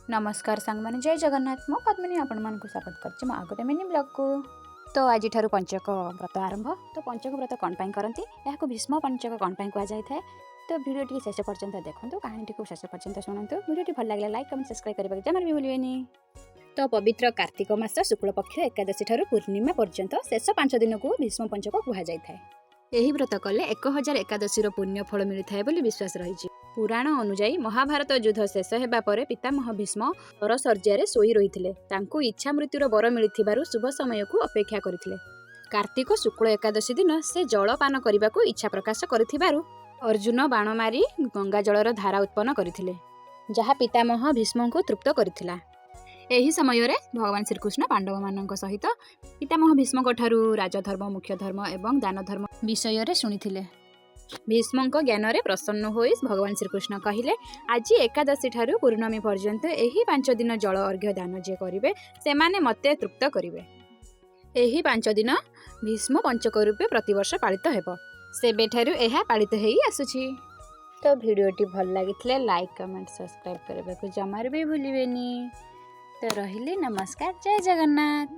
ନମସ୍କାର ସାଙ୍ଗମାନେ, ଜୟ ଜଗନ୍ନାଥ। ମୁଁ ପଦ୍ମିନୀ ଆପଣମାନଙ୍କୁ ସ୍ୱାଗତ କରୁଛି ମୋ ଆଉ ଗୋଟେ ମିନି ବ୍ଲଗ୍କୁ। ତ ଆଜିଠାରୁ ପଞ୍ଚକ ବ୍ରତ ଆରମ୍ଭ। ତ ପଞ୍ଚକ ବ୍ରତ କ'ଣ ପାଇଁ କରନ୍ତି? ଏହାକୁ ଭୀଷ୍ମ ପଞ୍ଚକ କ'ଣ ପାଇଁ କୁହାଯାଇଥାଏ? ତ ଭିଡ଼ିଓଟି ଶେଷ ପର୍ଯ୍ୟନ୍ତ ଦେଖନ୍ତୁ, କାହାଣୀଟିକୁ ଶେଷ ପର୍ଯ୍ୟନ୍ତ ଶୁଣନ୍ତୁ। ଭିଡ଼ିଓଟି ଭଲ ଲାଗିଲା ଲାଇକ୍, କମେଣ୍ଟ, ସବସ୍କ୍ରାଇବ୍ କରିବାକୁ ଜମାରୁ ବି ଭୁଲିବେନି। ତ ପବିତ୍ର କାର୍ତ୍ତିକ ମାସ ଶୁକ୍ଳ ପକ୍ଷ ଏକାଦଶୀ ଠାରୁ ପୂର୍ଣ୍ଣିମା ପର୍ଯ୍ୟନ୍ତ ଶେଷ 5 ଦିନକୁ ଭୀଷ୍ମ ପଞ୍ଚକ କୁହାଯାଇଥାଏ। ଏହି ବ୍ରତ କଲେ 1000 ଏକାଦଶୀର ପୁଣ୍ୟ ଫଳ ମିଳିଥାଏ ବୋଲି ବିଶ୍ୱାସ ରହିଛି। ପୁରାଣ ଅନୁଯାୟୀ, ମହାଭାରତ ଯୁଦ୍ଧ ଶେଷ ହେବା ପରେ ପିତାମହ ଭୀଷ୍ମ ଶରଶଯ୍ୟାରେ ଶୋଇ ରହିଥିଲେ। ତାଙ୍କୁ ଇଚ୍ଛା ମୃତ୍ୟୁର ବର ମିଳିଥିବାରୁ ଶୁଭ ସମୟକୁ ଅପେକ୍ଷା କରିଥିଲେ। କାର୍ତ୍ତିକ ଶୁକ୍ଳ ଏକାଦଶୀ ଦିନ ସେ ଜଳପାନ କରିବାକୁ ଇଚ୍ଛା ପ୍ରକାଶ କରିଥିବାରୁ ଅର୍ଜୁନ ବାଣ ମାରି ଗଙ୍ଗା ଜଳର ଧାରା ଉତ୍ପନ୍ନ କରିଥିଲେ, ଯାହା ପିତାମହ ଭୀଷ୍ମଙ୍କୁ ତୃପ୍ତ କରିଥିଲା। ଏହି ସମୟରେ ଭଗବାନ ଶ୍ରୀକୃଷ୍ଣ ପାଣ୍ଡବମାନଙ୍କ ସହିତ ପିତାମହ ଭୀଷ୍ମଙ୍କ ଠାରୁ ରାଜଧର୍ମ, ମୁଖ୍ୟ ଧର୍ମ ଏବଂ ଦାନ ଧର୍ମ ବିଷୟରେ ଶୁଣିଥିଲେ। ଭୀଷ୍ମଙ୍କ ଜ୍ଞାନରେ ପ୍ରସନ୍ନ ହୋଇ ଭଗବାନ ଶ୍ରୀକୃଷ୍ଣ କହିଲେ, ଆଜି ଏକାଦଶୀ ଠାରୁ ପୂର୍ଣ୍ଣମୀ ପର୍ଯ୍ୟନ୍ତ ଏହି 5 ଦିନ ଜଳ ଅର୍ଘ୍ୟ ଦାନ ଯିଏ କରିବେ, ସେମାନେ ମୋତେ ତୃପ୍ତ କରିବେ। ଏହି 5 ଦିନ ଭୀଷ୍ମ ପଞ୍ଚକ ରୂପେ ପ୍ରତିବର୍ଷ ପାଳିତ ହେବ। ସେବେଠାରୁ ଏହା ପାଳିତ ହେଇ ଆସୁଛି। ତ ଭିଡ଼ିଓଟି ଭଲ ଲାଗିଥିଲେ ଲାଇକ୍, କମେଣ୍ଟ, ସବସ୍କ୍ରାଇବ୍ କରିବାକୁ ଜମାରୁ ବି ଭୁଲିବେନି। ତ ରହିଲି, ନମସ୍କାର, ଜୟ ଜଗନ୍ନାଥ।